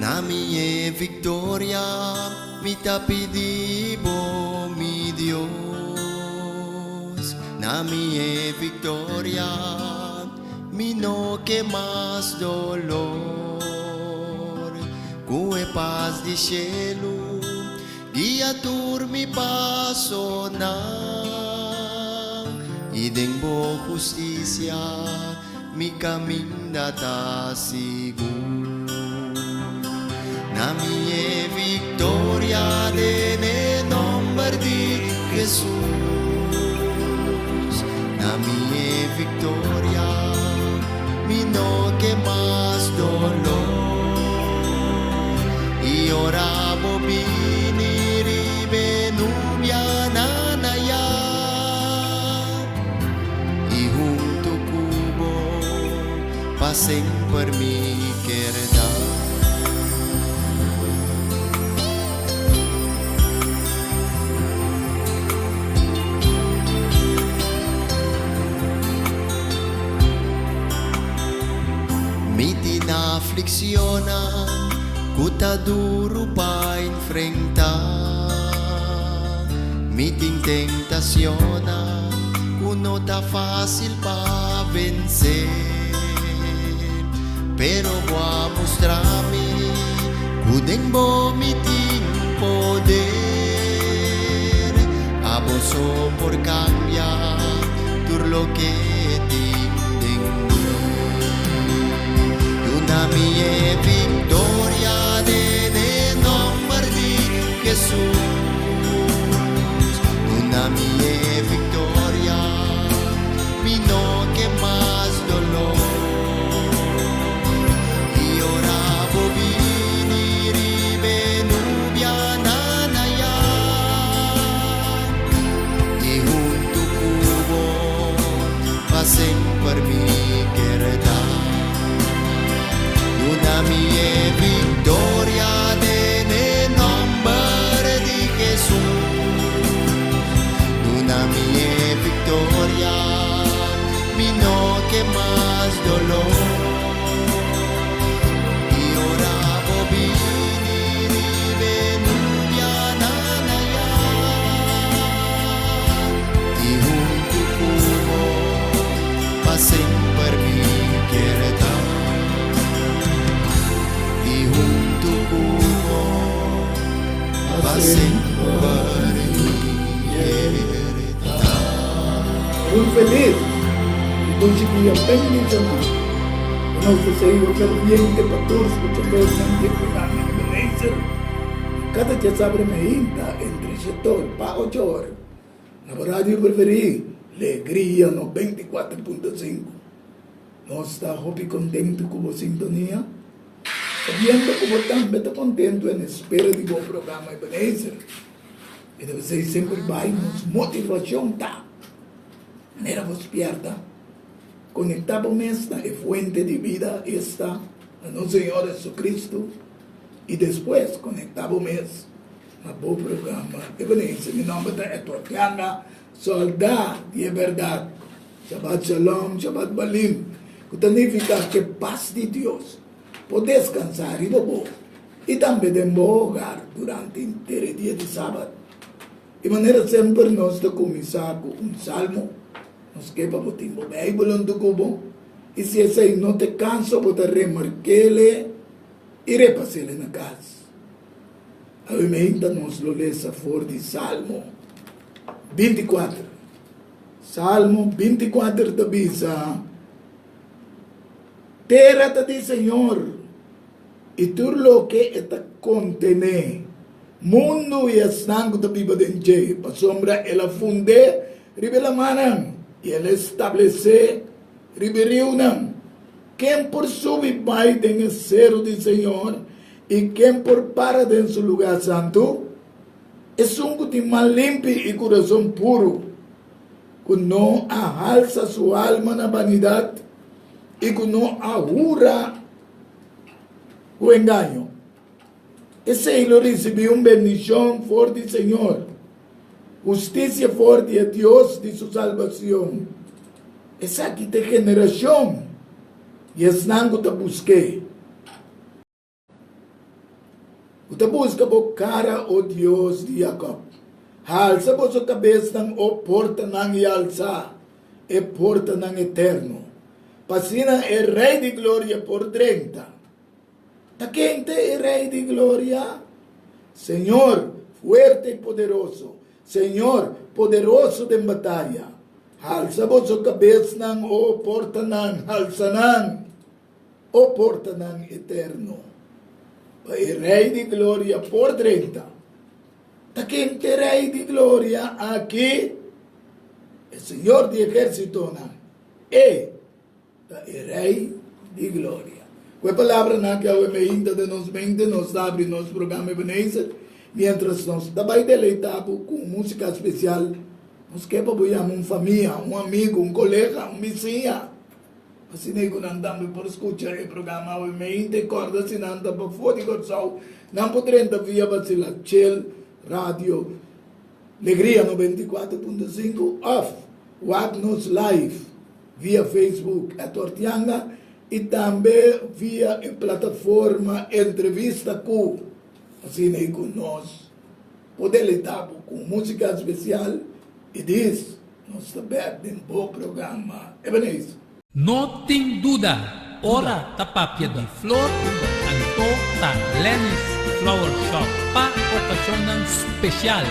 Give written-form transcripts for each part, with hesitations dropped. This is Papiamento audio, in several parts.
Na mi e victoria, mi ta pidi bo, mi Dios. Na mi e victoria, mi no ke mas dolor. Ku e pas di shelu, guia tur mi pasonan. I den bo hustisia, Mi caminda ta sigur. Na mi e victoria den e nomber di Jesus. Na mi e victoria, mi no ke mas dolor. I ora bo bini riba e nubianan aya. I huntu ku bo pa semper mi kerda. Mi tin aflikshonnan ku ta duru pa enfrentá. Mi tin tentacionnan cu no ta facil pa vence, pero bo a mustra mi cu den bo mi tin poder. Abo so por cambia tur loke tin den mi. Duna mi e victoria den e nomber di Jesús, duna mi e victoria, mi no ke mas dolor. I ora bo bini riba e nubianan aya, i huntu ku bo pa semper mi kerda. Duna mi e victoria den e nomber di Jesus. Duna mi e victoria, mi no ke mas dolor. I ora bo bini riba e nubianan aya, i huntu ku bo pa semper mi kier ta. I huntu ku bo pa semper mi kier ta. Un felis i dushi dia bendishoná. Ku nos deseo ferviente pa tur skuchadornan di e programa Ebenezer i kada djasabra meinta entre shetor pa ocho or na bo radio preferí Legria 94.5. Nos ta hopi kontentu ku bo sintonia, sabiendo ku bo tambe ta kontentu en espera di bo programa Ebenezer. E ta p'esei semper bai nos motivashon ta, manera bo spièrta, konektá bo mes na e fuente di bida, esta, na nos Señor Jesucristo, i despues konektá bo mes na bo programa Ebenezer. Mi nòmber ta Edward Ganga, sòldá di e bèrdat. Shabbat Shalom, Shabbat Balim, ku ta nifiká ke pas di Dios por deskansá riba bo i tambe den bo hogar durante henter e dia di Sabat. Di manera semper nos ta kuminsá ku un salmo. Nos ke pa bo tin bo Beibel huntu ku bo, i si esei no ta e kaso bo ta remark'el i repas'el na kas. Awe meinta nos lo lesa for di Salmo 24. Salmo 24 ta bisa, Tera ta di Señor i tur loke e ta kontené, mundu i esnan ku ta biba den dje, pasobra el a fund'é riba e lamannan i el a establesé riba e riunan. Ken por subi bai den e seru di Señor i ken por para den su lugá santu? Esun ku tin man limpi i kurason puru, ku no a halsa su alma na banidat i ku no a hura ku engaño, esei lo risibí un bendishon for di Señor, hustisia for di e Dios di su salbacion. Esaki ta e generashon di esnan ku ta busk'é. Ku ta buska bo kara, o Dios di Jakòb. Halsa boso kabesnan, o portanan, i alsa e portanan eterno, pa asina e Rei di Gloria por drenta. Ta ken ta e Rei di Gloria? Señor, fuerte i poderoso, Señor, poderoso den bataya. Halsa boso kabesnan, o portanan, halsa nan, o portanan eterno, pa e Rei di Gloria por drenta. Ta ken ta e Rei di Gloria aki? E Señor di ehérsitonan, e ta e Rei di Gloria. Ku e palabranan aki awe meinta den nos mente, nos ta abri nos programa Ebenezer. Miéntras nos ta bai deleitá bo ku un músika spesial, nos ke pa bo yama un famia, un amigu, un kolega, un bisiña. Asina ei ku nan tambe por skucha e programa awe meinta i kòrda si nan ta pafó di Kòrsou, nan por drenta via Basila Chel Radio Legria 94.5 òf wak nos live via Facebook Edward Yanga i tambe via e plataforma Entrevista Ku. Asina ei ku nos por deleitá bo ku músika spesial i dis nos ta bèk den bo programa Ebenezer. No tin duda, ora ta papia di flor, anto ta Lenny's Flower Shop pa okashonnan spesial.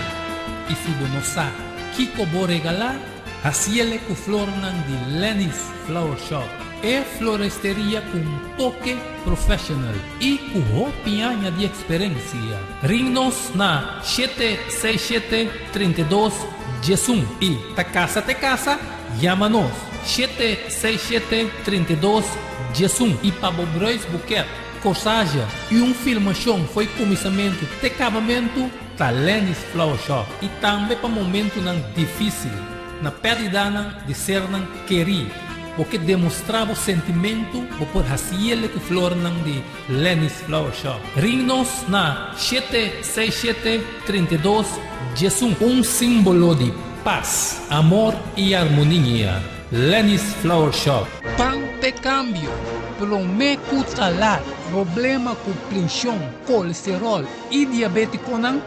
I si bo no sa kiko bo regalá, hasiele ku flornan di Lenny's Flower Shop, e floresteria ku un toke professional i ku hopi aña di eksperensia. Ring nos na 767 32 11 i ta kasa te kasa, yama nos 767 32 11 i pa bo bruidsboeket, corsage i un filmashon fo'i kuminsamentu te kabamentu ta Lenny's Flower Shop i tambe pa momentunan difísil, na pèrdidanan di sernan kerí. Bo ke demostrá bo sentimentu, bo por hasiele ku flornan di Lenny's Flower Shop. Ring nos na 767 32 11. Un símbolo di pas, amor i armonia. Lenny's Flower Shop. Pan p'e kambio, promé ku ta lat. Problema ku prenshon, kolesteròl i diabétikonan,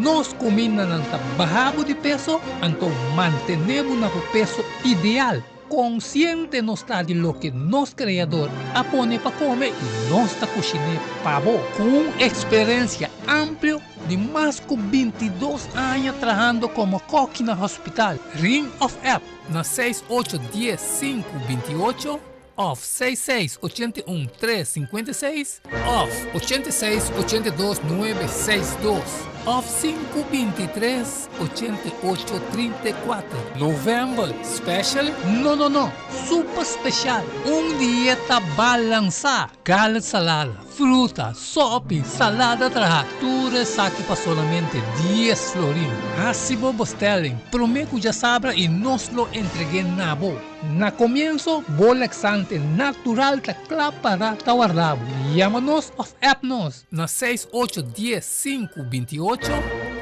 nos kumindanan ta baha bo di peso, anto mantené bo na bo peso ideal. Konsiente nos ta di loke nos Kreador a pone pa kome i nos ta kushiné pa bo. Ku un eksperensia amplio di mas ku 22 aña trahando komo kòki na hospital, ring òf app na 6 8 10 5 28 òf 6 6 81 3 56 òf 86 82 9 6 2 òf 5 23 88 34. November special? No no no! Super special! Un dieta balansá! Garlic salada, fruta, sopi, salada traha, tur esaki pa solamente 10 florin. Hasi bo bestelling prome ku djasabra i nos lo entreg'é na bo. Na komienso, bo laxante natural ta kla para ta warda bo. Yama nos òf app nos na 6 8 10 5 28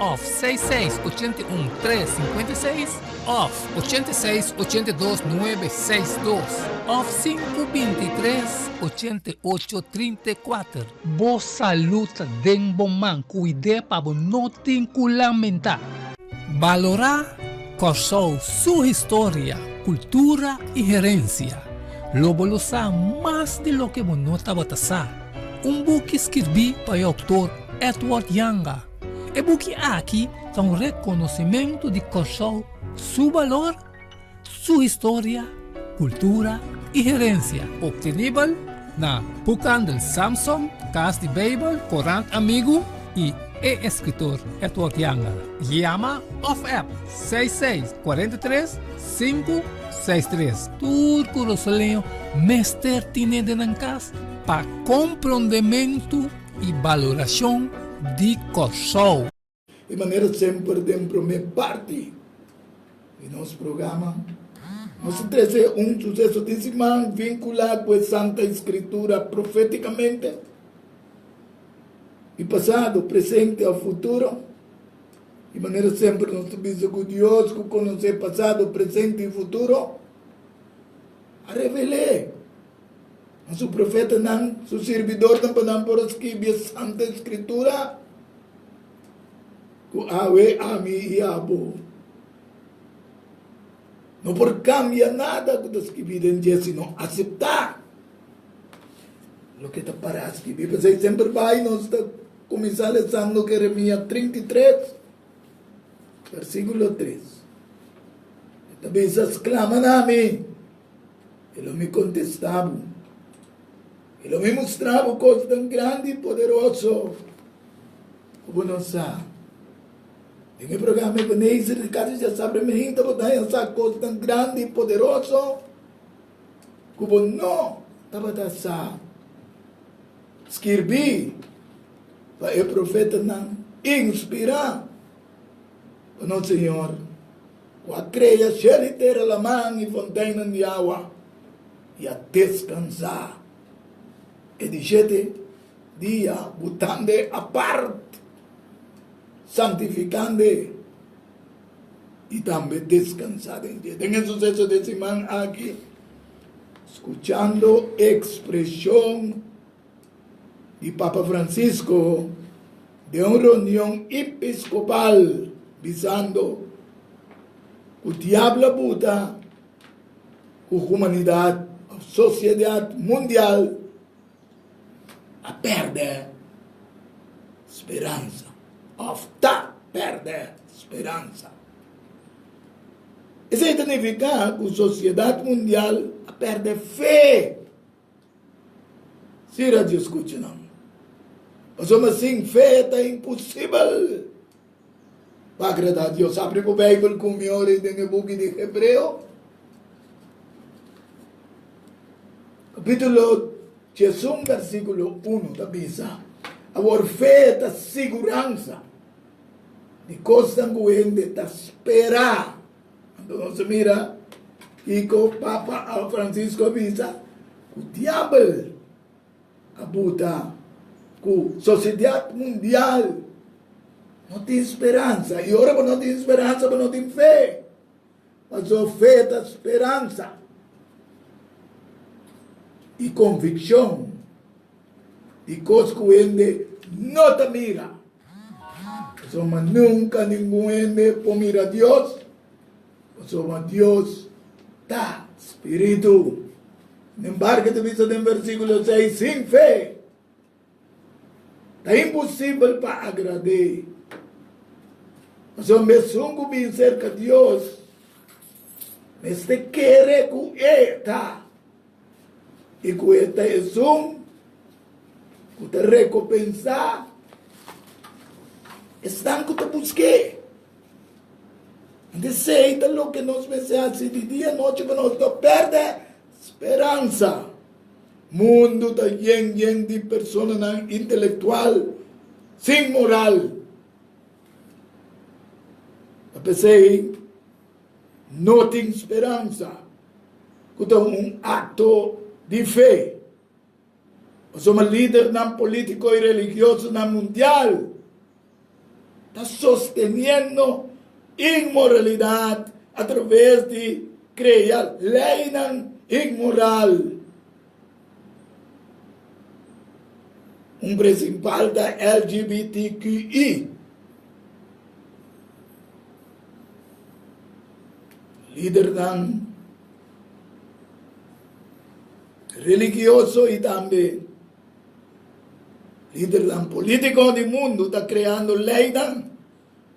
òf 6 6 81 3 56 òf 86 82 9 6 2 òf 5 23 88 34. Bo salud ta den bo man, kuid'é pa bo no tin ku lamentá. Balorá Kòrsou su historia, kultura i herensia. Lo bo lo sa mas di loke bo no tabata sa. Un buki skirbí pa e outor Edward Janga. E buki aki ta un rekonosimentu di Kòrsou su balor, su historia, kultura i herensia. Optenibel na Boekhandel Samson, Kas di Beibel, Korant Amigu i e eskritor Edward Janga. Yama òf app 66 43 5 63. Tur kurasoleño mester tine den nan kas pa komprondementu i balorashon di Kòrsou. Di manera semper den promé parti di nos programa nos ta trese un suseso di siman vinkulá ku e Santa Escritura profétikamente, di pasado, presente òf futuro. Di manera semper nos ta bisa ku Dios ku konosé pasado, presente i futuro a revel'é na su profetanan, su sirbidornan pa nan por a skibi e Santa Escritura. ku awe ami i abo no por kambia nada ku ta skibí den dje sino aseptá loke ta pará skibí. P'esei semper bai nos ta kuminsá lesando Jeremías 33, versíkulo 3. E ta bisa, Sklama na mi, i lo mi kontestá bo, i lo mi mustra bo kosnan grandi i poderoso ku bo no sa. Den e programa Ebenezer di Casa Djasabre Mehinta bo ta haña sa kosnan grandi i poderoso ku bo no tabata sa. Skirbí pa e profetanan inspirá pa nos Señor, ku a krea shel i tera, laman i fonteinnan di awa, i a deskansá e di shete dia, butand'e apart, santifikand'e i tambe deskansá den dje. Den e suseso di e siman aki, skuchando ekspreshon di Papa Francisco den un reunion episcopal bisando cu diablo a buta cu humanidad of sociedad mundial a perde speransa of ta perde speransa. Esey ta nifica cu sociedad mundial a perde fe. Sí, radioescuchanan. Pasobra sin fe ta imposibel pa agradá Dios. Abri bo Bijbel ku mi ora den e buki di Hebreo, kapítulo 11, versíkulo 1 ta bisa, Awor fe ta siguransa di kosnan ku hende ta spera. Anto nos a mira kiko Papa Francisco a bisa ku diabel a buta ku sosiedat mundial no tin speransa. I ora bo no tin speransa bo no tin fe. Pasobra fe ta speransa i konvikshon di kos ku hende no ta mira. Pasobra nunka ningun hende por mira Dios, pasobra Dios ta Spiritu. Sinembargo, ta bisa den versíkulo seis, Sin fe ta imposibel pa agrad'é. Pasobra mesun ku bin serka Dios mester kere ku e ta. I ku e ta esun ku ta rekopensá esnan ku ta busk'é. Anto esei ta loke nos mester hasi di dia i nochi pa nos no pèrdè speransa. Mundu ta yen yen di personanan intelektual sin moral. Ta p'esei No tin speransa ku ta un akto di fe, pasobra lidernan polítiko i religiosonan mundial ta sosteniendo inmoralidat atraves di krea leinan inmoral. Un prinsipal ta LGBTQI. Lidernan religioso i tambe lidernan polítiko di mundu ta kreando leinan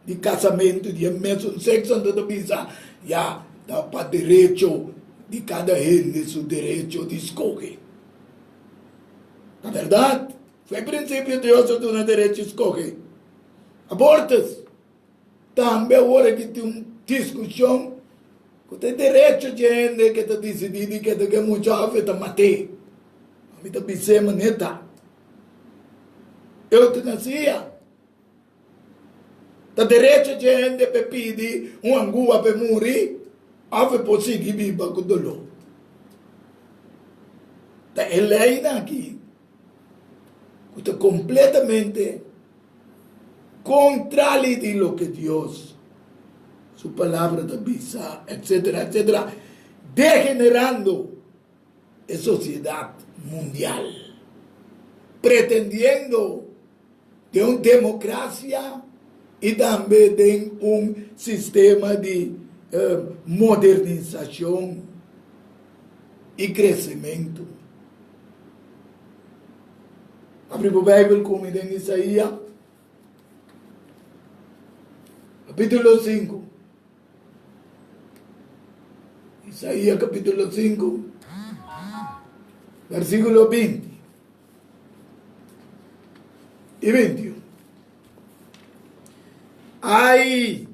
di kasamentu di e mesun sekso, anto ta bisa ya ta pa derecho di kada hende su derecho di skohe. Ta bèrdat, fu e prinsipio Dios a duna derecho di skohe. Abortus. Tambe awor aki tin un diskushon ku ta e derecho dje hende ke ta disidí di ke ta ke mucha òf e ta mat'é. Mi ta bis'é manera ta. Eutanasia ta derecho dje hende pa e pidi un angua pa e muri òf e por sigui biba ku doló. Ta e leinan aki ku ta kompletamente. Kontrali di loke Dios su Palabra ta bisa, etcetera, etcetera, degenerando e sosiedat mundial, pretendiendo den un demokrasia. i tambe den un sistema di modernisashon i kresementu. Abri bo Beibel ku mi den Isaia, kapítulo sinku. Isaia kapítulo sinku, versíkulo binti i bintiun. Ai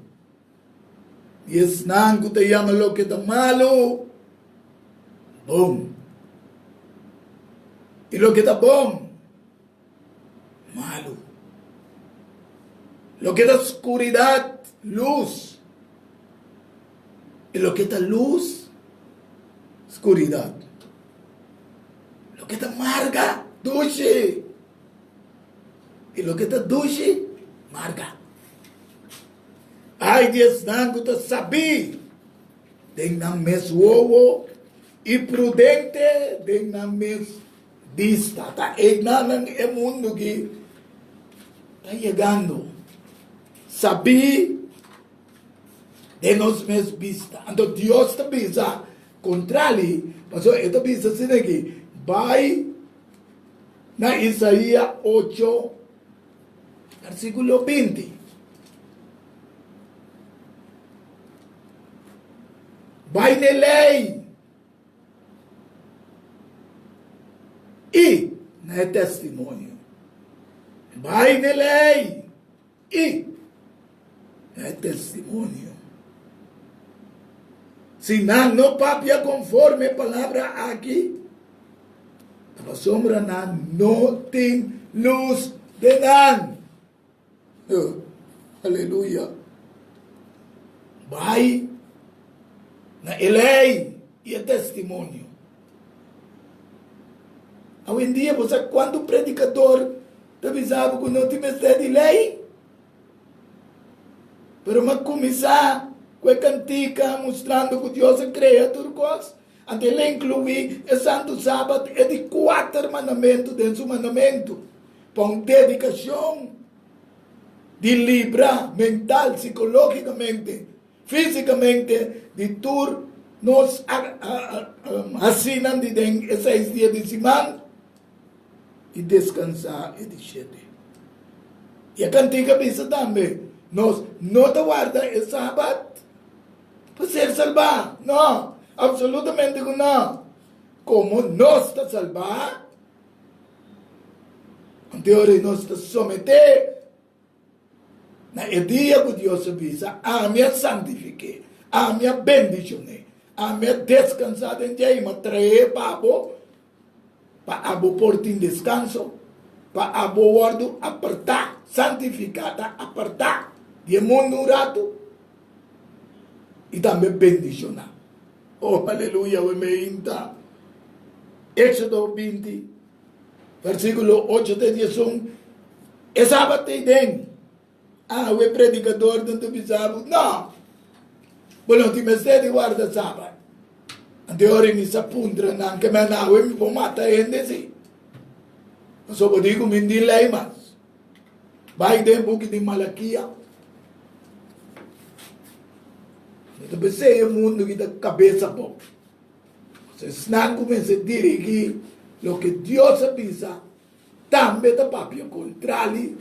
di esnan ku ta yama loke ta malu bon, i loke ta bon malu. Loke ta skuridat, lus, i loke ta lus, skuridat. Loke ta marga, dushi, i loke ta dushi, marga. Ai di esnan ku ta sabí den nan mes wowo i prudente den nan mes Bista ta einan e mundu ki ta yegando. Sabí den nos mes bista. Anto Dios ta bisa kontrali, pasobra e ta bisa asina aki, bai na Isaia ocho versikulo 20. Bai n'e lei. I na e testimonio. Bai n'e lei i na e testimonio. Si nan no papia konforme e palabra aki, ta pasobra nan no tin lus den nan. Aleluya. Bai na e lei i e testimonio. Awendia bo sa kuantu predikador ta bisa bo ku no tin mester di lei? Pero mi a kuminsá ku e kantika mustrando ku Dios a krea tur kos. Anto el a inkluí e santu Sabat, e di kuater mandamentu den su mandamentu, pa un dedikashon di libra mental, sikológikamente, físikamente di tur nos hasinan di den e seis dia di siman i deskansá e di shete. I e kantika bisa tambe, Nos no ta warda e Sabat Pa ser salbá? No, absolutamente ku no. Komo nos ta salbá, anto ora nos ta someté na e dia ku Dios a bisa, Ami a santifik'é, ami a bendishon'é, ami a deskansá den dje i mi a traé pa bo. Pa abo por tin deskanso, pa abo wòrdu apartá, santifiká ta apartá di e mundu un ratu i tambe bendishoná. Oh, aleluya, awe meinta. Éxodo 20, versíkulo 8 te 11, e sabat ei den. Awe predikadornan ta bisa bo, No! Bo no tin mester di warda Sabat. Anto e ora mi sa puntra nan, Ke men awe mi por mata hende si? Pasobra bo di ku mi no tin lei mas. Bai den buki di Malakia. Mi ta pens'e e mundu ki ta kabes abou. Pasobra esnan ku mester dirigí loke Dios a bisa. Tambe ta papia kontrali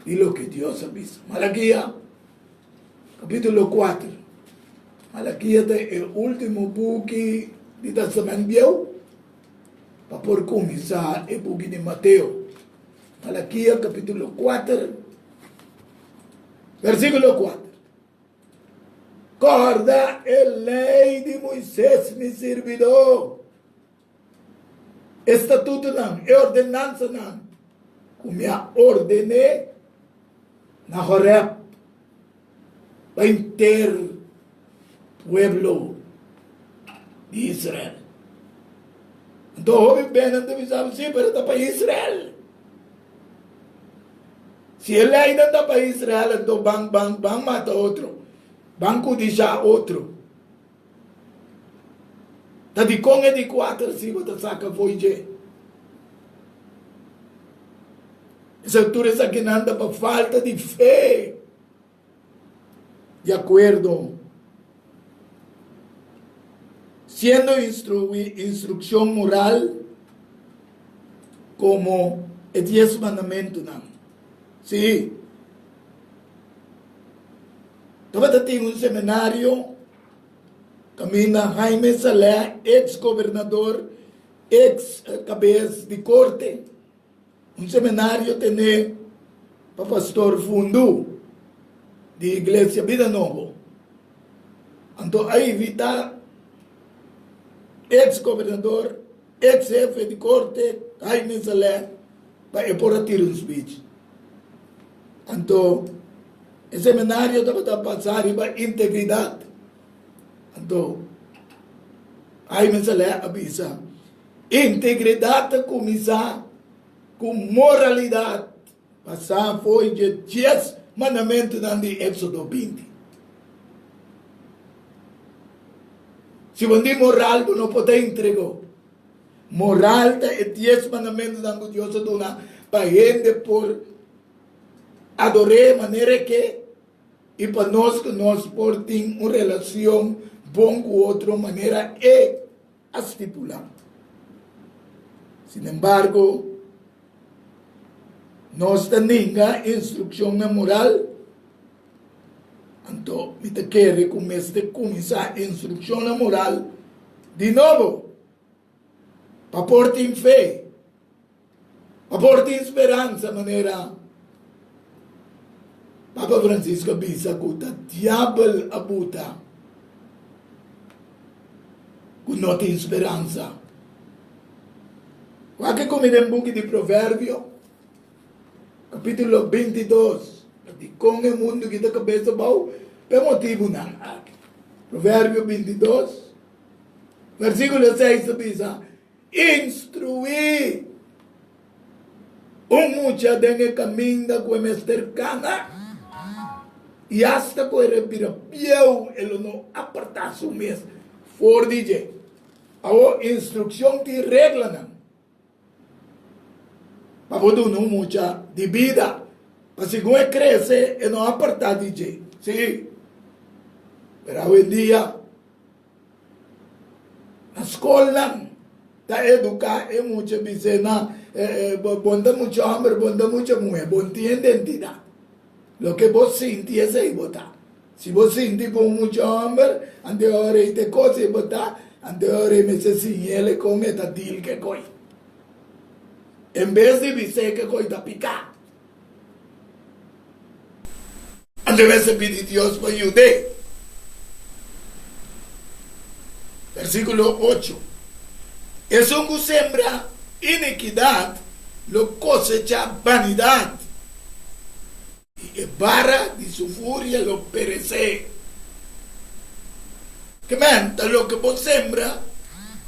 di loke Dios a bisa. Malakia, kapítulo kuater. Malakia ta e último buki di Testament Bieu pa por kuminsá e buki di Mateo. Malakia, kapítulo kuater, versíkulo kuater. Kòrda e lei di Moisés, mi sirbidó. E statutonan, e ordenansanan ku mi a ordené na Horeb pa henter pueblo di Israel. Anto hopi bennan ta bisa, Sí, pero ta pa Israel. Si e leinan ta pa Israel, anto ban, ban, ban mata otro, ban kudishá otro. Ta dikon e di kuater si bo ta saka fo'i dje? Esei tur esakinan ta pa falta di fe. Di akuerdo. Siendo instruí instrukshon moral komo e Dies Mandamentunan. Sí. Tabata tin un seminario kaminda Jaime Saleh, eks gobernador, eks kabes di korte, Un seminario tené pa Pastor Fundu di Iglesia Bida Nobo. Anto a invitá eks gobernador, eks hefe di korte Jaime Saleh pa e por a tira un speech. Anto e seminario tabata basá riba integridat. Anto Jaime Saleh a bisa, Integridat ta kuminsá ku moralidat, basá fo'i dje dies mandamentunan di Éksodo 20. Si bo no tin moral, bo no por ta íntegro. Moral ta e dies mandamentunan ku Dios a duna pa hende por ador'é manera e ke i pa nos ku nos por tin un relashon bon ku otro manera e a stipulá. Sinembargo, nos ta ninga instrukshonnan moral, anto mi ta kere ku mester kuminsá instrukshonnan moral di nobo pa por tin fe. Pa por tin speransa manera Papa Francisco a bisa ku ta diabel a buta ku no tin speransa. Wak e kumi den buki di Proverbio kapitulo 22 dikon e mundu ki ta kabes abou pa e motibunan aki. Proverbio 22 versikulo 6 ta bisa. Instruí un mucha den e kaminda ku e mester kana, i asta ku e rebira bieu e lo no apartá su mes for di dje. Awor instrukshon tin reglanan pa bo duna un mucha di bida, pa segun e krese e no apartá di dje. Sí, pero awendia. Na skolnan ta eduká e mucha bis'é na bon ta mucha hòmber bon ta mucha muhé bon tin identidat loke bo sinti esei bo ta si bo sinti ku un mucha hòmber ante ora ei ta e kos ei bo ta ante ora ei mester siñ'el kon e ta dil ku e koi en bes di bis'é ku e koi ta piká. Anto mester pidi Dios pa yud'é. Versíkulo 8, Esun ku sembra inikidat lo kosechá banidat, i e bara di su furia lo peresé. Kemen ta loke bo sembra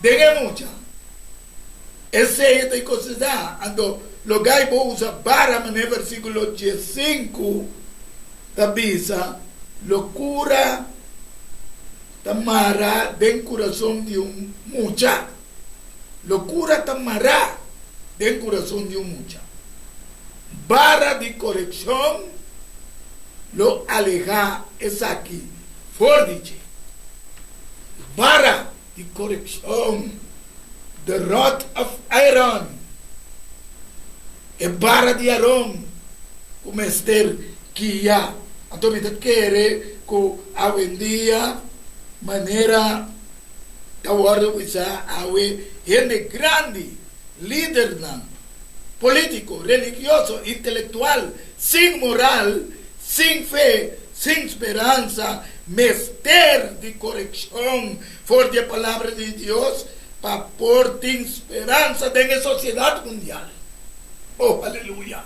den e mucha. Esei e ta kosechá. Anto lo gai bo usa bara manera versíkulo 15 ta bisa, Lokura ta mara den kurason di un mucha. Lokura ta mará den kurason di un mucha. Bara di korekshon lo alehá esaki for di dje. Bara di korekshon, the rod of Aaron, e bara di Aron ku mester guia. Anto mi ta kere ku awendia manera ta wòrdu bisa awe hende grandi, lidernan polítiko, religioso, intelektual, sin moral, sin fe, sin speransa, mester di korekshon for di e Palabra di Dios pa por tin speransa den e sosiedat mundial. Oh, aleluya!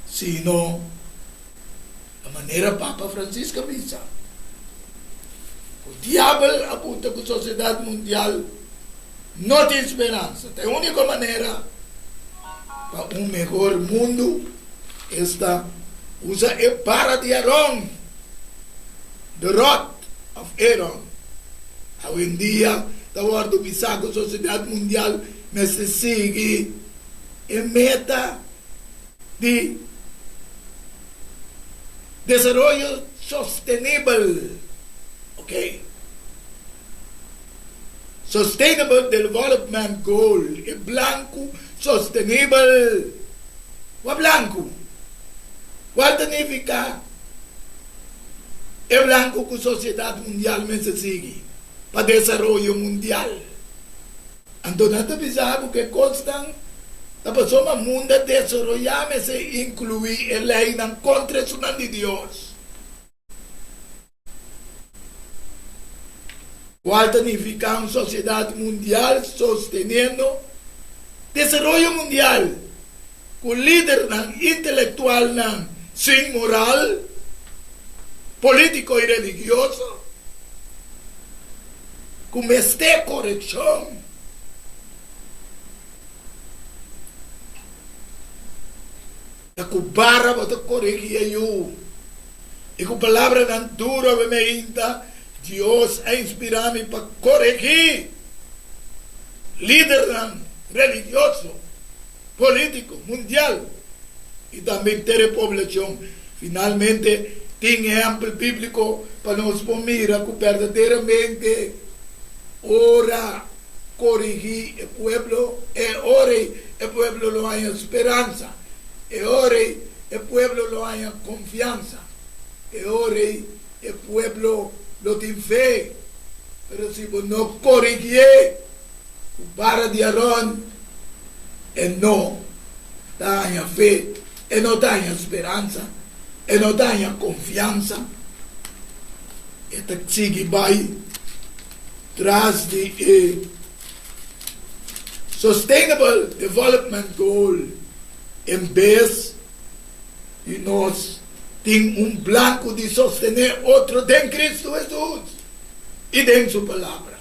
Sino, na manera Papa Francisco a bisa, ku diabel a buta ku sosiedat mundial no tin speransa. Ta e úniko manera pa un mehor mundu esta usa e bara di Aron, the rod of Aaron. Awendia ta wòrdu bisá ku sosiedat mundial mester sigui e meta di. Desaroyo sostenibel, ok. Sustainable Development Goal, e blanku sostenibel. Kua blanku? Kual ta nifiká e blanku ku sosiedat mundial mester sigui pa desaroyo mundial? Anto nan ta bisa bo ku e kosnan ta pasobra mundu a desaroyá mester inkluí e leinan kontra esunnan di Dios. Kual ta nifiká un sosiedat mundial sosteniendo desaroyo mundial ku lidernan intelektualnan sin moral, polítiko i religioso ku mester korekshon. Ta ku bara bo ta koregi e yu, i ku palabranan duru awe meinta Dios a inspirá mi pa koregí lidernan religioso, polítiko, mundial i tambe henter e poblashon. Finalmente, tin ehèmpel bíbliko pa nos por mira ku berdaderamente ora korigí e pueblo, e ora ei e pueblo lo haña speransa, e ora ei e pueblo lo haña konfiansa, e ora ei e pueblo lo tin fe. Pero si bo no korigié ku bara di Aron, e no ta haña fe, e no ta haña speransa, e no ta haña konfiansa. E ta sigui bai tras di e Sustainable Development Goal en bes di nos tin un blanku di sostené otro den Kristu Hesus i den Su Palabra.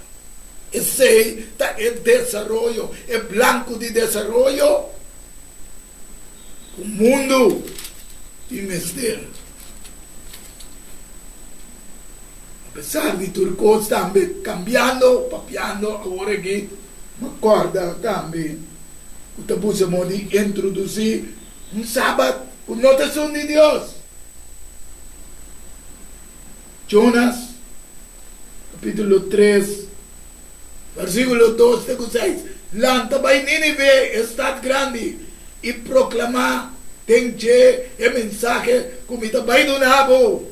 Esei ta e desaroyo, e blanku di desaroyo ku mundu tin mester. Apesar di tur kos tambe kambiando, papiando awor aki, mi kòrda tambe ku ta busa mo di introdusí un sabat ku no ta esun di Dios. Jonas, kapítulo tres, versíkulo dos te ku seis, Lanta bai Nínive, e stat grandi, i proklamá den dje e mensahe ku mi ta bai duna bo.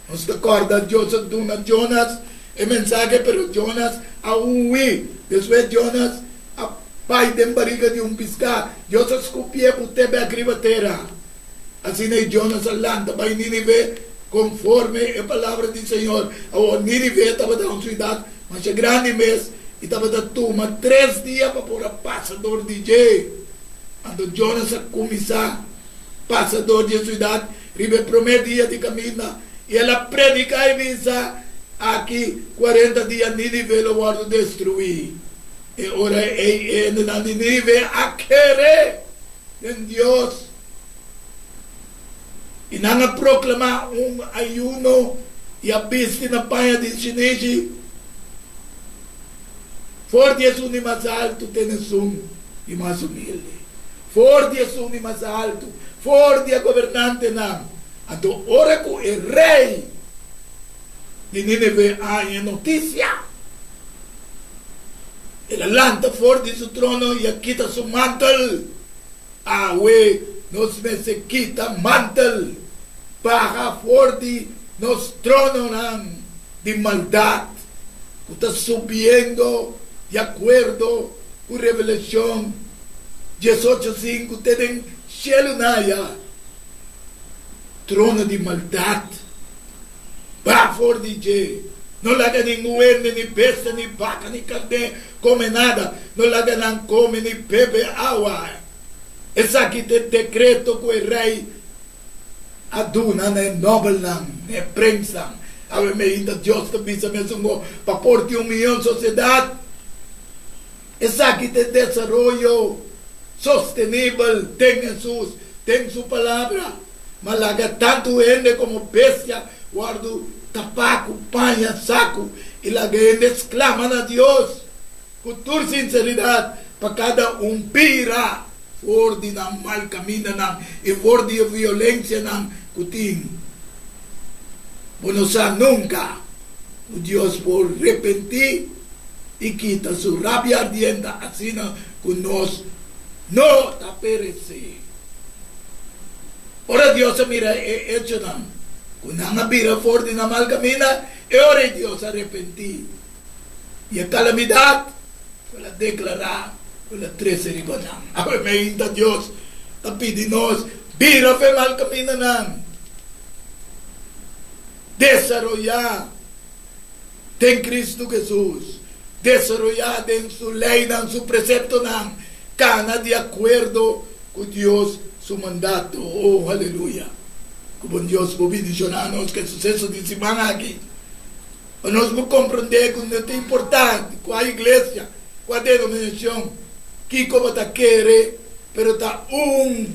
Nos ta kòrda Dios a duna Jonas e mensahe, pero Jonas a hui. Despues Jonas a bai den bariga di un piská. Dios a skupié but'é bèk riba tera. Asina i Jonas a lanta bai Nínive konforme e palabra di Señor. Awor Nínive tabata un siudat masha grandi mes i tabata tuma tres dia pa por a pasa dor di dje. Anto Jonas a kuminsá pasa dor di e siudat riba e promé dia di kaminda, i el a prediká i bisa, Aki kuarenta dia Nínive lo wòrdu destruí. E ora ei e hendenan di Nínive a kere den Dios, i nan a proklamá un ayuno i a bisti na paña di shinishi, for di esun di mas altu te na esun di mas humilde. For di esun di mas altu, for di e gobernantenan. Anto ora ku e rei di Nínive a haña e notisia, el a lanta for di su trono i a kita su mantel. Awe nos mester kita mantel, baha for di nos trononan di maldat ku ta subiendo di akuerdo ku Revelashon diesocho sinku te den shelu naya trono di maldat. Ba for di dje. No laga ningun hende, ni bestia, ni baka, ni karné kome nada. No laga nan kome ni bebe awa. Esaki ta e dekreto ku e rei a duna na e nobelnan, na e prensnan. Awe meinta Dios ta bisa mesun go pa por tin un mion sosiedat. Esaki ta e desaroyo sostenibel den Hesus, den Su Palabra. Ma laga tantu hende komo bestia wòrdu tapá ku paña saku, i laga hende sklama na Dios ku tur sinseridat pa kada un bira. for di nan mal kamindanan i for di e violensianan ku tin. Bo no sa nunka ku Dios por repentí i kita su rabia ardiente asina ku nos no ta peresé. Ora Dios a mira e echonan ku nan a bira for di nan mal kaminda, e ora ei Dios a repentí di e kalamidat ku el a deklará ku el a trese riba nan. Awe meinta Dios ta pidi nos bira for e mal kamindanan, desaroyá den Kristu Hesus, desaroyá den su leinan, su preseptonan, kana di akuerdo ku Dios su mandato. Oh, aleluya! Ku bon Dios por bendishoná nos ku e suseso di siman aki, pa nos por komprondé ku no ta importá di kua iglesia, kua denominashon, kiko bo ta kere, pero ta un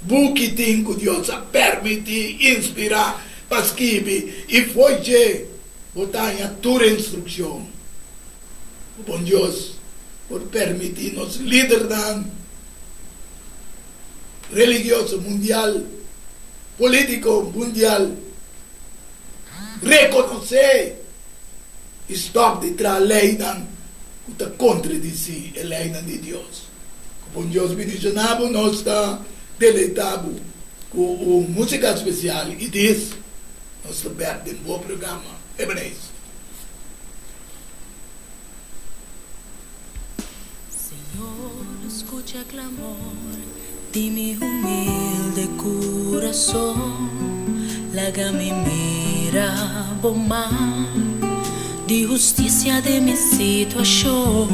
buki tin ku Dios a permití, inspirá pa skibi, i fo'i dje bo ta haña tur instrukshon. Ku bon Dios por permití nos lidernan religioso mundial, polítiko mundial rekonosé i stòp di traha leinan ku ta kontradisí e leinan di Dios. Ku bon Dios bendishoná bo, nos ta deleitá bo ku un músika spesial i dis nos ta bèk den bo programa Ebenezer. Señor, scucha clamor di mi humilde curason, laga mi mira bo man di husticia den mi situacion,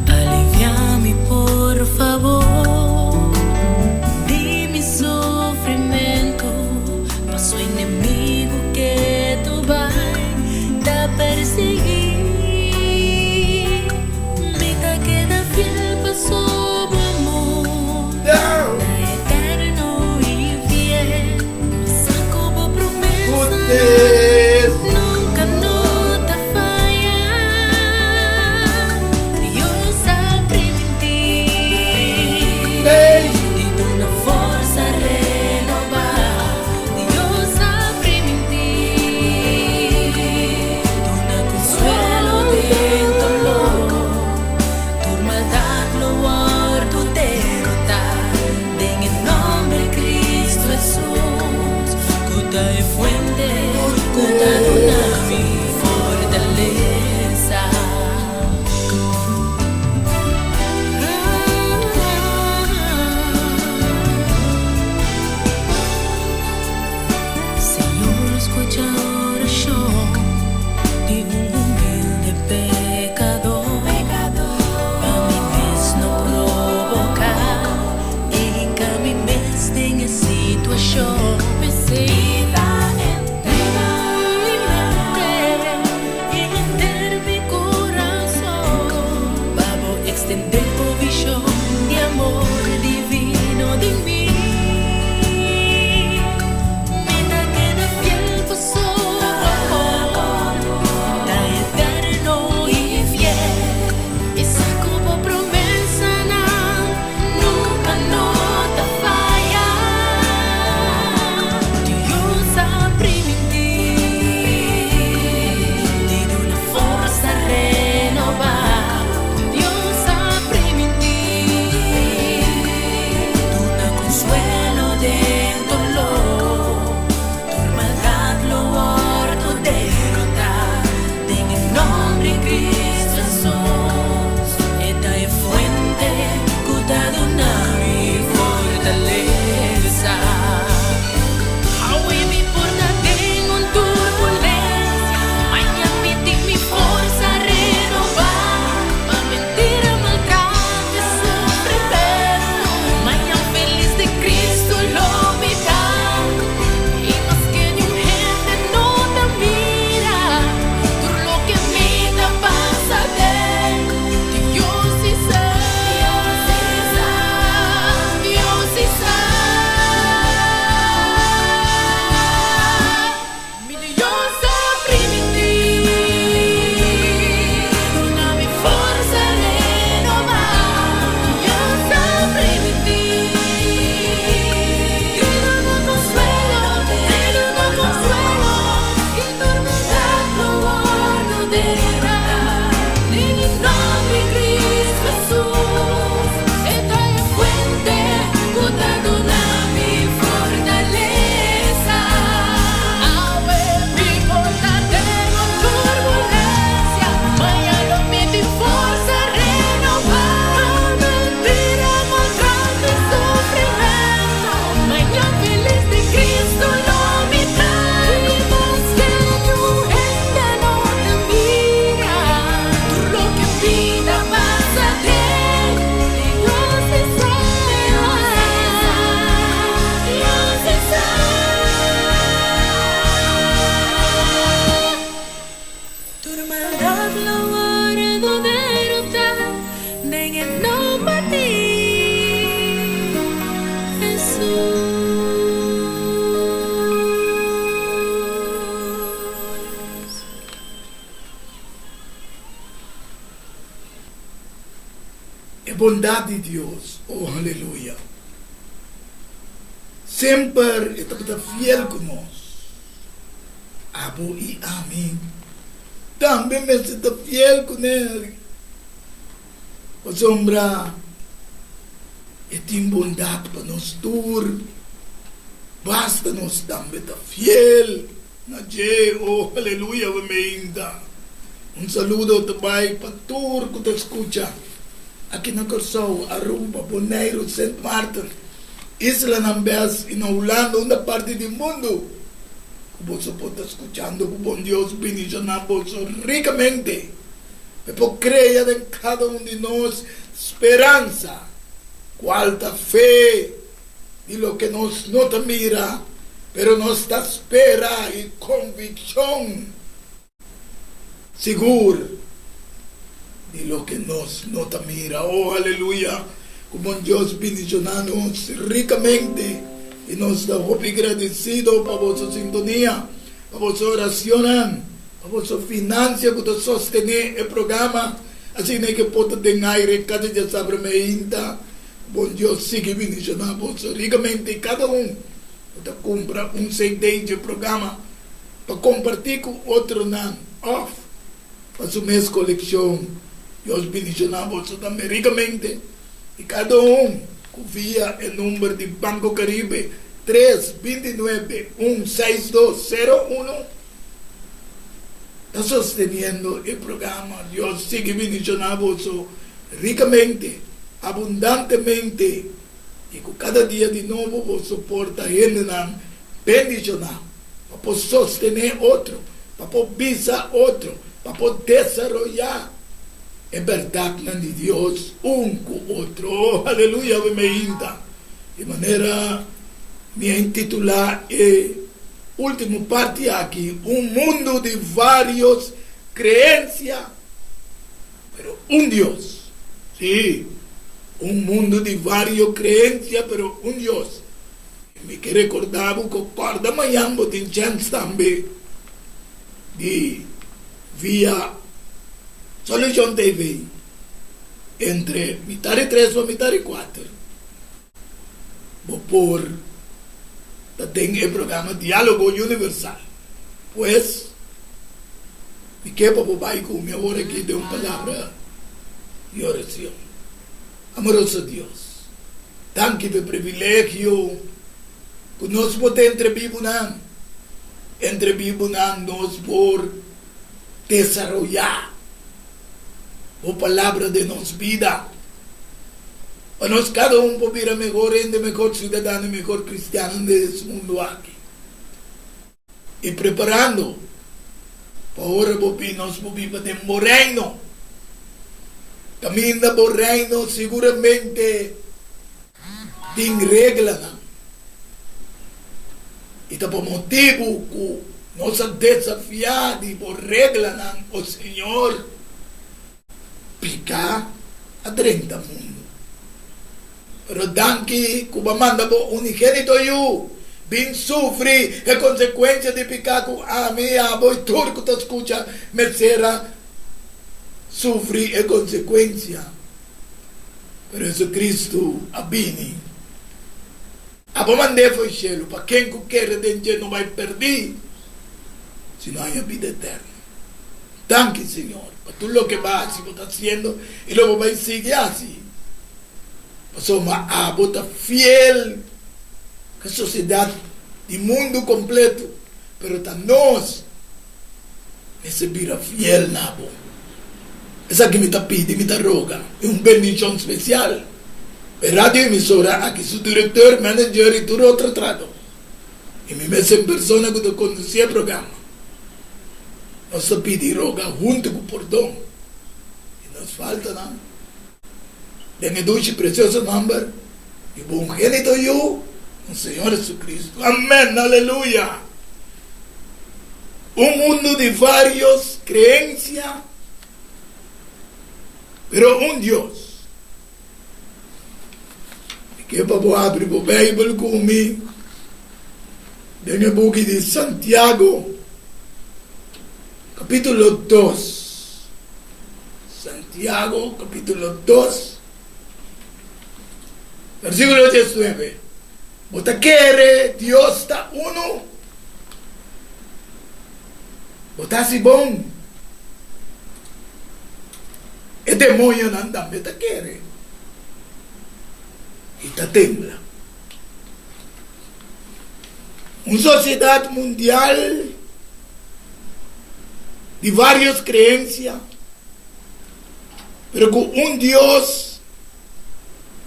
alivia mi por favor di mi sufrimento, paso enemigo ketu bai ta persigui mi ta keda fiel paso bo amor ta eterno y fiel mi sa cu bo promesa nunca no ta faya Dios a priminti di duna forsa renoba Dios a priminti duna consuelo den dolor Tur maldad lo wordo derota den e nomber Cristo Jesus cu ta e fuente cu ta duna mi fortaleza. Señor scucha oracion di un humilde pecador, pa mi mes no provoca y hinca mi mes den e situacion. P'esey ta e. Bondat di Dios, oh aleluya. Semper e tabata fiel ku nos. Abo i ami tambe mester ta fiel kuné, pasobra e tin bondat pa nos tur. Basta nos tambe ta fiel na dje, oh aleluya, we meinta. Un saludo ta bai pa tur ku ta skucha aki na Kòrsou, Aruba, Boneiru, Sint Maarten, islanan bes i na Hulanda, unda parti di mundu ku boso por ta skuchando. Ku bon Dios bendishoná boso rikamente. E por krea den kada un di nos speransa, kual ta fe di loke nos no ta mira, pero nos ta spera i konvikshon sigur di loke nos no ta mira. Oh, aleluya! Ku bon Dios bendishoná nos rikamente i nos ta hopi gradisido pa boso sintonia, pa boso oracionnan, pa boso financia ku ta sostené e programa asina ke por ta den aire kada djasabra meinta. Bon Dios sigui bendishoná boso rikamente i kada un ku ta kumpra un CD dje programa pa kompartí ku otronan òf pa su mes kolekshon. Dios bendishoná boso tambe rikamente i kada un ku via e number di Banco Caribe tres bintinuebe un seis dos sero uno ta sosteniendo e programa. Dios sigui bendishoná boso rikamente, abundantemente i ku kada dia di nobo boso por ta hendenan bendishoná pa por sostené otro, pa por bisa otro, pa por desaroyá e bèrdatnan di Dios un ku otro. Oh, aleluya, awe meinta. Di manera mi a intitulá e último parti aki, Un mundu di vários kreensia, pero un Dios. Sí, un mundu di vários kreensia, pero un Dios. Mi ke rekordá bo ku kòrda mañan bo tin chèns tambe di via Solushon TV entre mitar di tres pa mitar di kuater bo por ta den e programa Diálogo Universal. Pues mi ke pa bo bai ku mi awor aki den un palabra di orashon. Amoroso Dios. Danki p'e privilegio ku nos por ta entre bibunan. Entre bibunan nos por desaroyá bo Palabra den nos bida, pa nos kada un por bira mehor hende, mehor siudadano i mehor kristiano den es mundu aki. I preparando pa ora bo bin nos bo biba den bo reino. Kaminda bo reino siguramente tin reglanan. I ta pa motibu ku nos a desafiá di bo reglanan, o Señor, piká a drenta mundu. Pero danki ku bo a manda bo unigénito Yu bin sufri e konsekuensia di piká ku ami, abo i tur ku ta skucha mester a sufri e konsekuensia. Pero Jesucristo a bini. Abo mand'é for shelu pa ken ku kere den dje no bai pèrdí, sino haña bida eterno. Danki, Señor, pa tur loke bo a hasi, bo ta hasiendo i lo bo bai sigui hasi, pasobra abo ta fiel ku e sosiedat di mundu kompleto, pero ta nos mester bira fiel na bo. Esaki mi ta pidi, mi ta roga, i un bendishon spesial pa e radioemisora aki, su direktor, manager i tur otro trahadó. I mi mes en persona ku ta kondusí e programa. Nos ta pidi i roga huntu ku pordon di nos faltanan den e dushi presioso nòmber di bo ungenito Yu, nos Señor Jesucristo. Amèn! Aleluya! Un mundu di vários kreensia, pero un Dios. Mi ke pa bo abri bo Beibel ku mi den e buki di Santiago, kapítulo dos. Santiago, kapítulo dos. Versíkulo diesnuebe, Bo ta kere Dios ta unu? Bo ta hasi bon. E demoñonan tambe ta kere i ta tembla. Un sosiedat mundial di vários kreensia, pero ku un Dios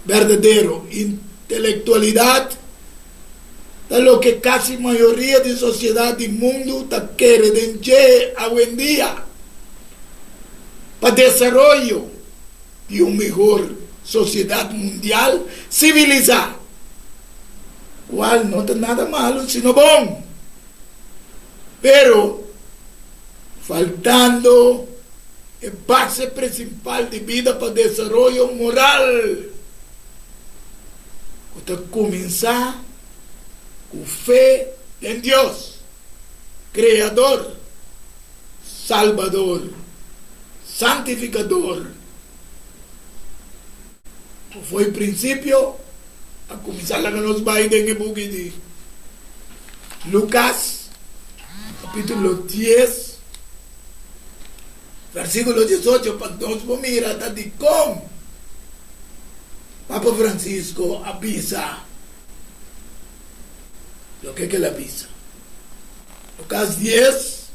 berdadero. Intelektualidat ta loke kasi mayoria di sosiedat di mundu ta kere den dje awendia pa desaroyo di un mihor sosiedat mundial sivilisá, kual no ta nada malu sino bon, pero faltando e base prinsipal di bida pa desaroyo moral ku ta kuminsá ku fe den Dios, Kreador, Salbador, Santifikador, ku fo'i prinsipio a kuminsá laga nos bai den e buki di Lukas, kapítulo dies, versíkulo diesocho, pa nos por mira ta dikon Papa Francisco a bisa loke ku el a bisa. Lukas dies,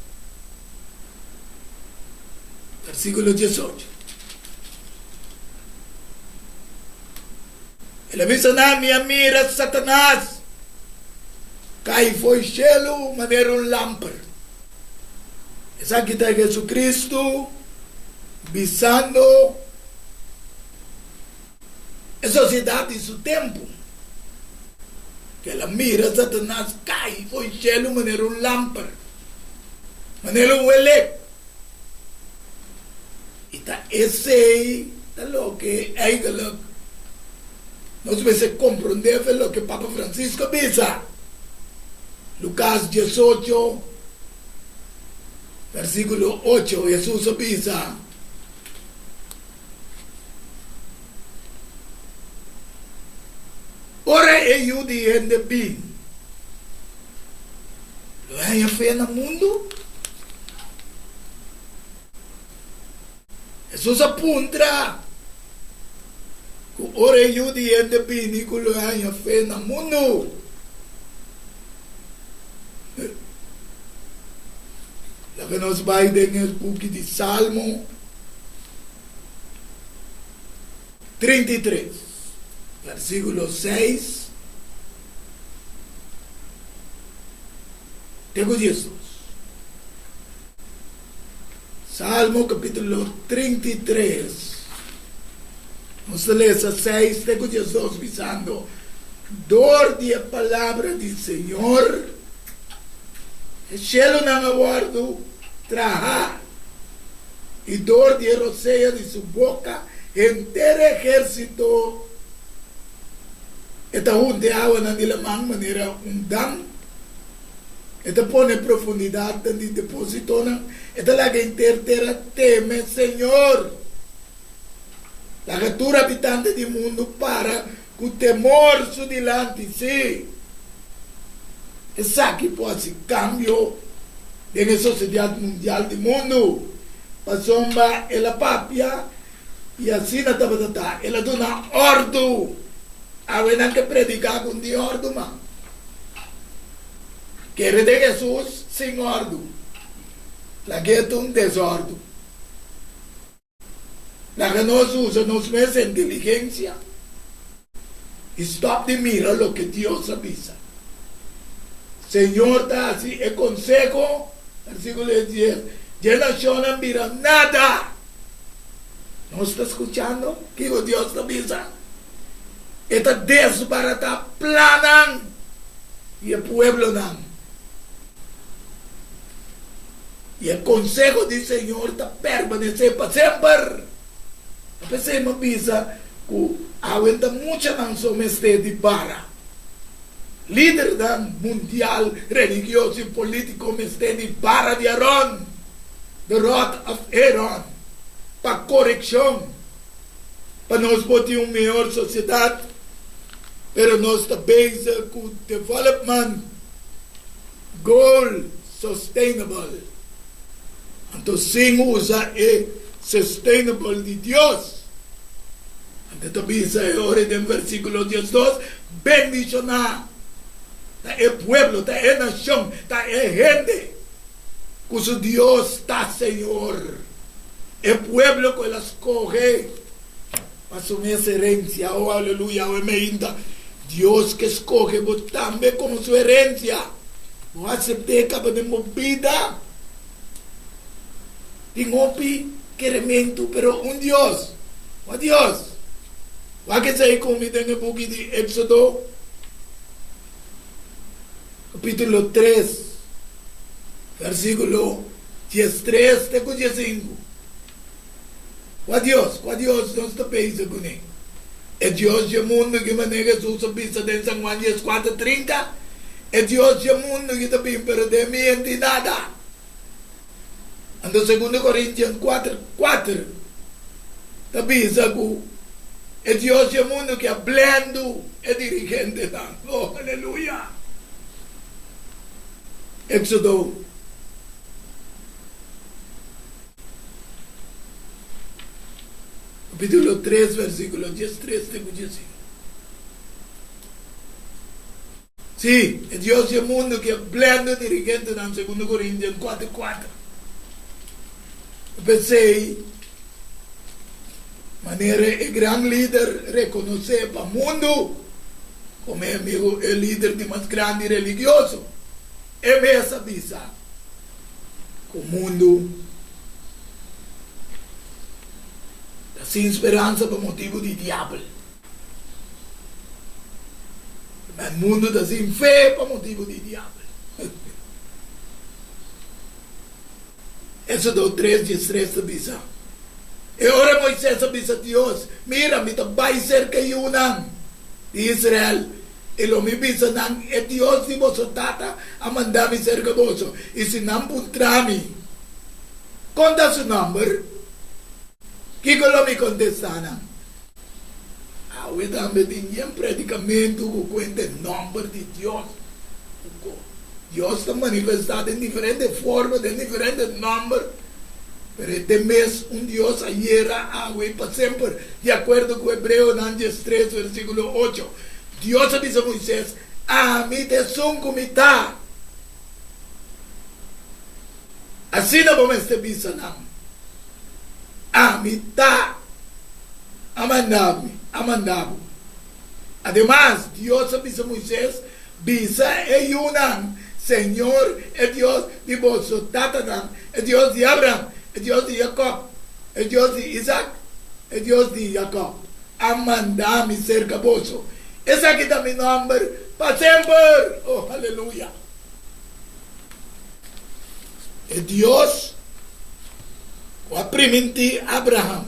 versíkulo diesocho. El a bisa nan, Mi a mira Satanas kai fo'i shelu manera un lamper. Esaki ta Jesucristo bisando e sociedad di su tempu, ku el a mira Satanas kai fo'i shelu manera un lamper, manera un welek. I ta esei ta loke eigenlijk nos mester komprondé fe loke Papa Francisco a bisa. Lukas diesocho, versíkulo ocho, Hesus a bisa, Ora e Yu di hende bin, lo e haña fe na mundu? Hesus a puntra ku ora e Yu di hende bini ku lo e haña fe na mundu. Laga nos bai den e buki di Salmo 33, versikulo 6 te ku 12. Salmo capítulo 33, nos ta lesa 6 te cu 12 bisando, Door di e palabra di Señor e shelunan a wordu traha, y door di e rosea di su boca henter e ehérsito e ta hunta e awanan di laman manera un dam. E ta pone profundidatnan di depositonan, e ta laga henter tera teme Señor. Laga tur habitante di mundu para ku temor su dilanti, sí, esaki por hasi kambio den e sosiedat mundial di mundu, pasobra el a papia i asina tabata ta, el a duna òrdu. Awe nan ke prediká ku un di òrdu, ma kere den Hesus sin òrdu, lag'é ta un desòrdu. Laga nos usa nos mes inteligensia i stòp di mira loke Dios a bisa. Señor ta hasi e konseho, versíkulo dies, dje nashonnan bira nada. Nos ta skuchando kiko Dios ta bisa? E ta desbaratá plannan di e pueblonan. I e konseho di Señor ta permanesé pa semper. Ta p'esei mi a bisa ku awe ta muchanan so mester di bara. Lidernan mundial, religioso i polítiko mester di bara di Aron, the rod of Aaron, pa korekshon, pa nos por tin un mihor sosiedat. Pero nos ta bezig ku development goal sustainable. Anto sin usa e sustainable di Dios. Anto ta bisa e ora den versikulo 12, Bendishoná ta e pueblo, ta e nashon, ta e hende ku su Dios ta Señor, e pueblo ku el a skohe pa su mes herensia. Oh, aleluya! Awe meinta, Dios ke skohe bo tambe komo su herensia. Bo asept'é kaba den bo bida. Tin hopi kerementu, pero un Dios. Kua Dios? Wak esei ku mi den e buki di Éksodo, kapítulo 3, versíkulo 13 te ku 15. Kua Dios? Kua Dios nos ta pensa kuné? E Dios dje mundu ki manera Hesus a bisa den San Juan 14, 30, E Dios dje mundu ki ta bin pero den mi e n'tin nada. Anto Segundo Korintian 4, 4 ta bisa ku e Dios dje mundu ki a blendu e dirigentenan. Oh, aleluya! Éxodo. Capítulo 3, versículo 13 te ku 15. Sí, e Dios di e mundu ke blende dirigentenan, Segundo Korintian 4, 4. P'esei, manera e gran lider rekonosé pa mundu komo e amigu, e lider di mas grandi religioso, e mes a bisa ku mundu ta sin speransa pa motibu di diabel. Ma e mundu ta sin fe pa motibu di diabel. Éxodo 3, 13 ta bisa, E ora Moisés a bisa Dios, Mira, mi ta bai serka e yunan di Israel, i lo mi bisa nan, E Dios di boso tata a manda mi serka boso. I si nan puntra mi, Kon ta su nòmber? Kiko lo mi kontestá nan? Awe tambe tin yen predikamentu ku kuenta e nòmber di Dios. Dios ta manifestá den diferente forma, den diferente nòmber, pero e ta e mes un Dios ayera, awe i pa semper, di akuerdo ku Hebreonan 13 versíkulo 8. Dios a bisa Moisés, Ami ta esun ku mi ta. Asina bo mester bisa nan, Ami ta a manda mi, a manda bo. Ademas, Dios a bisa Moisés, Bisa e yunan, Señor, e Dios di boso tatanan, e Dios di Abraham, e Dios di Jacob, e Dios di Isaac, e Dios di Jacob, a manda mi serka boso. Esaki ta mi nòmber pa semper. Oh, aleluya! E Dios ku a primintí Abraham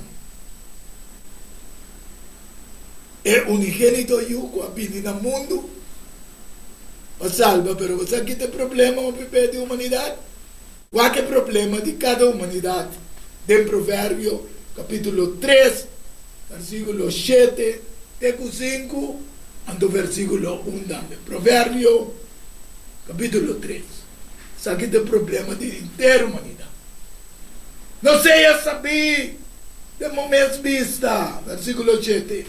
e unigénito Yu ku a bini na mundu pa salba. Pero bo sa ki ta e problema hopi bes di humanidat? Wak e problema di kada humanidat den Proverbio kapítulo 3, versíkulo 7 te ku 5, anto versíkulo 1 tambe. Proverbio Capítulo 3. Esaki ta e problema di henter humanidad. No sea sabí den bo mes bista. Versículo 7.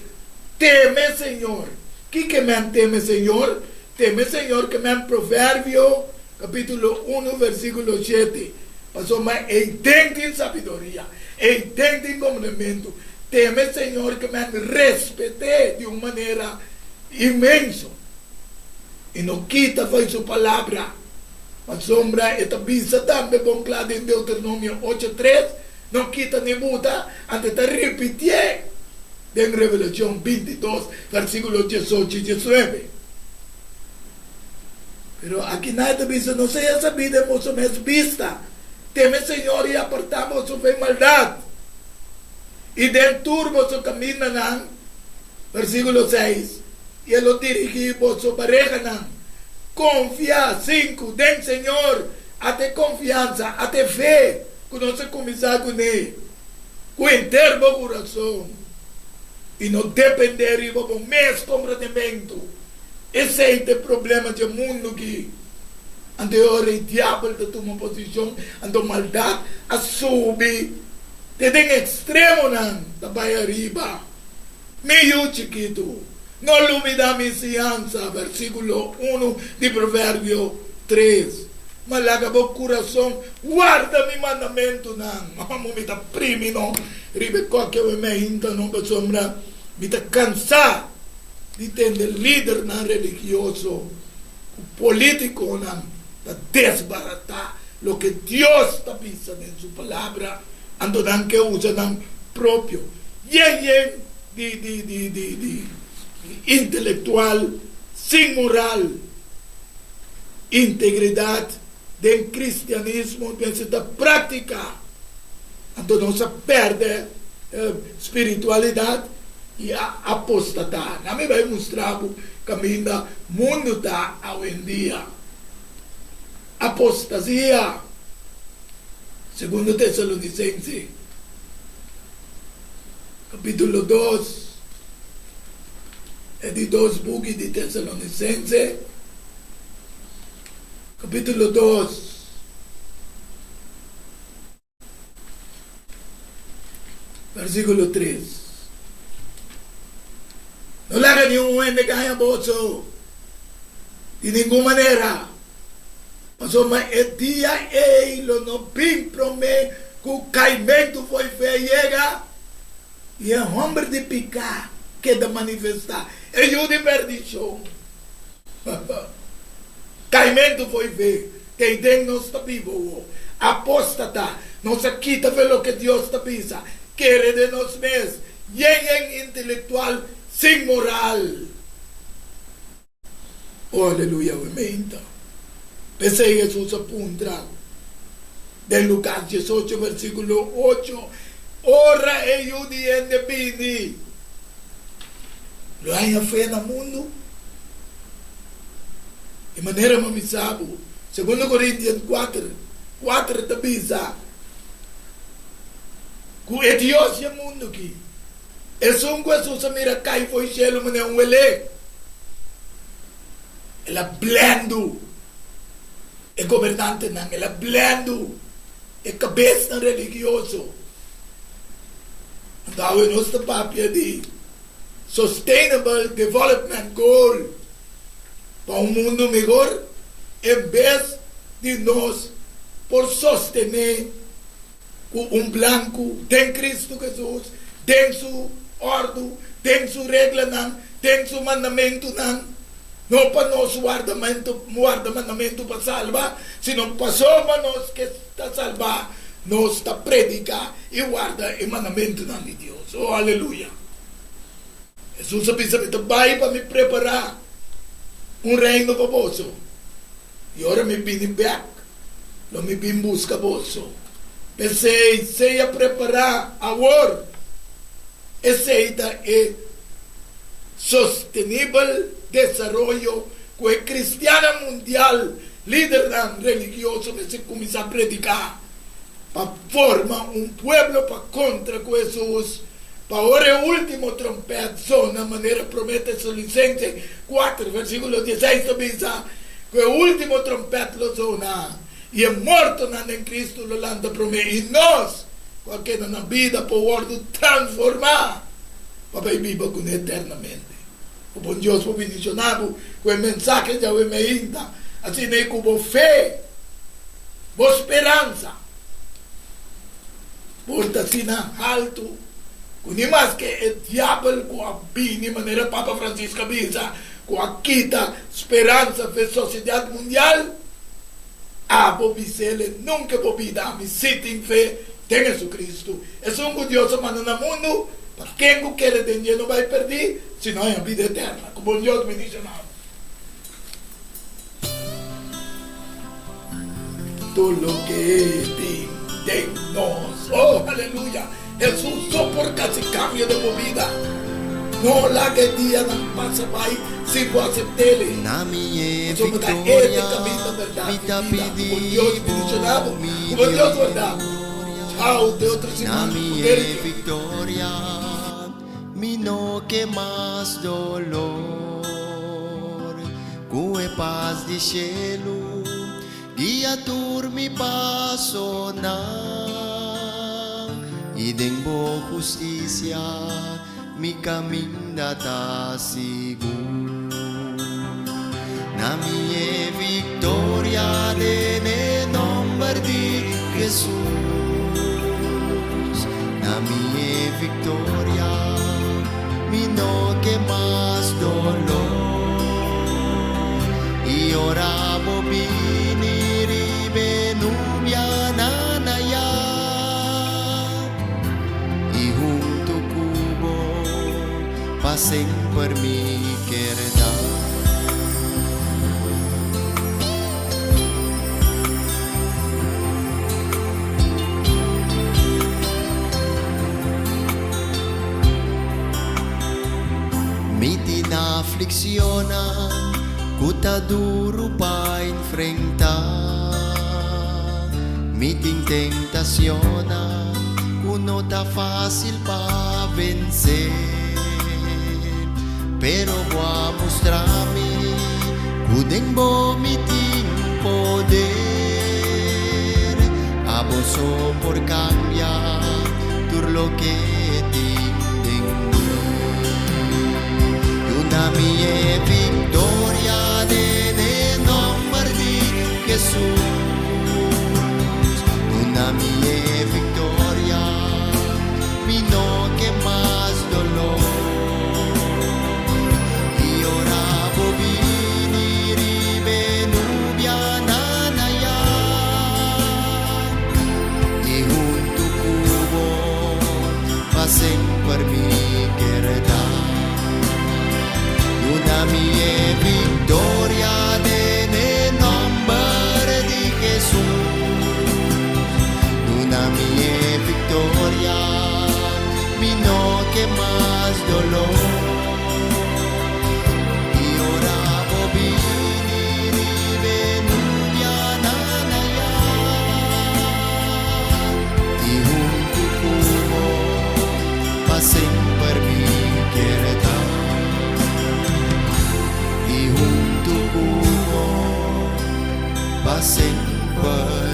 Teme Señor. Kiko men teme Señor? Teme Señor ke men Proverbio capítulo 1 versículo 7. Pasobra ei den tin sabiduria, ei den tin komprendementu. Teme Señor ke men respet'é di un manera inmenso. I no kita fo'i su palabra. Pasobra e ta bisa tambe bon kla den Deuteronomio 8, 3, No kita ni buta, anto e ta ripitié den Revelashon 22, versíkulo 18 i 19. Pero akinan e ta bisa, No sea sabí den boso mes bista, teme Señor i apartá boso fo'i maldat. I den tur boso kamindanan, versíkulo 6, i e lo dirigí boso parehanan. Konfia, 5, den Señor, ata e konfiansa, ata e fe ku nos a kuminsá kuné, ku henter bo kurason. I no dependé riba bo mes komprendementu. Esei ta e problema dje mundu ki. Anto e ora e diabel ta tuma posishon, anto maldat a subi te den ekstremonan ta bai ariba. Mi yu chikitu, no lubidá mi siñansa, versíkulo unu di Proverbio tres, ma laga bo kurason warda mi mandamentunan. Amo mi ta primi no riba e koke awe meinta no, pasobra mi ta kansá di tende lidernan religioso ku polítikonan ta desbaratá loke Dios ta bisa den su Palabra, anto nan ke usa nan propio yen yen di di di di di intelektual sin moral. Integridat den kristianismo mester ta praktiká, anto nos a pèrdè spiritualidat i a apostatá. Na mi bai mustra bo kaminda mundu ta awendia. Apostasia, Segundo Tesalonisense, kapítulo dos, e di dos buki di Tesalonisense, kapítulo dos. Versíkulo tres, No laga niun hende gaña boso di ningun manera, pasobra e dia ei lo no bin promé ku kaimentu fo'i fe yega i e hòmber di piká keda manifestá, e yu di perdishon. Kaimentu fo'i fe. Tei den nos ta biba awor. Apóstata, nos a kita fe loke Dios ta bisa, kere den nos mes, yen yen intelectual, sin moral. Oh, aleluya, awe meinta. P'esei Hesus a puntra den Lukas diesocho versíkulo ocho, Ora e Yu di hende bini, lo haña fe na mundu? Di manera mi sa bo, Segundo Korintian kuater, kuater ta bisa ku e Dios di e mundu aki, esun ku Hesus a mira kai for di shelu manera un welé, el a blendu e gobernantenan, el a blendu e kabesnan religioso. Anto awe nos ta papia di Sustainable Development Goal pa un mundu mihor en bes di nos por sostené ku un blanku den Kristu Hesus, den su òrdu, den su reglanan, den su mandamentunan, no pa nos warda warda mandamentu pa salba, sino pasobra nos ke ta salbá, nos ta prediká i warda e mandamentunan di Dios. O, aleluya! Hesus a bisa, Mi ta bai pa mi prepará un reino pa boso, i ora mi bini bèk, lo mi bin buska boso. P'esei, sea prepará awor. Esei ta e sostenibel desaroyo ku e kristiannan mundial, lidernan religioso mester kuminsá prediká pa forma un pueblo pa kontra ku Hesus, pa ora e último trompèt zona, manera Promé Tesalonisense kuater versíkulo dieseis ta bisa ku e último trompèt lo zona i e mortonan den Kristu lo lanta promé i nos ku a keda na bida por wòrdu transformá pa bai biba kuné eternamente. Ku bon Dios por bendishoná bo ku e mensahe djawe meinta, asina ei ku bo fe, bo speransa por ta asina haltu ku ni maske e diabel ku a bini, manera Papa Francisco a bisa, ku a kita speransa fe sosiedat mundial, abo bis'el nunka bo bida ami si tin fe den Jesucristo, esun ku Dios a manda na mundu, pa ken ku kere den dje no bai perdí, sino haña bida eterna. Ku bon Dios bendishoná bo. Tur loke tin den nos. Oh, aleluya! Hesus so por kasi kambio den bo bida. No laga e dianan pasa bai sin bo asept'El. Na mi e Pasobra ta E ta e victoria, kaminda, bèrdat mi i ta bida. Ku pidi bon Dios bo, bendishoná bo. mi Ku bon Dios warda bo. Dios. Chao, te otro Na siman ku mi poder e di Dios. victoria. Mi no ke mas dolor. Ku e pas di shelu guia tur mi pasonan. I den bo hustisia mi kaminda ta sigur. Na mi e viktoria den e nòmber di Hesus. Na mi e viktoria, mi no ke mas doló. I ora bo bini riba e nubianan aya, i huntu ku bo pa semper mi kier ta. Mi tin aflikshonnan ku ta duru pa enfrentá. Mi tin tentashonnan ku no ta fásil pa vense. Pero bo a mustra mi ku den bo mi tin poder. Abo so por kambia tur loke tin den mi. Duna mi e viktoria den e nòmber di Hesus. Duna mi e viktoria, mi no ke mas doló. I ora bo bini riba e nubianan aya, i huntu ku bo pa semper mi kier ta. Duna mi e viktoria den e nòmber di Hesus. Duna mi e viktoria, mi no ke mas doló. I ora bo bini riba e nubianan aya, i huntu ku bo pa semper mi kier ta. I huntu ku bo pa semper.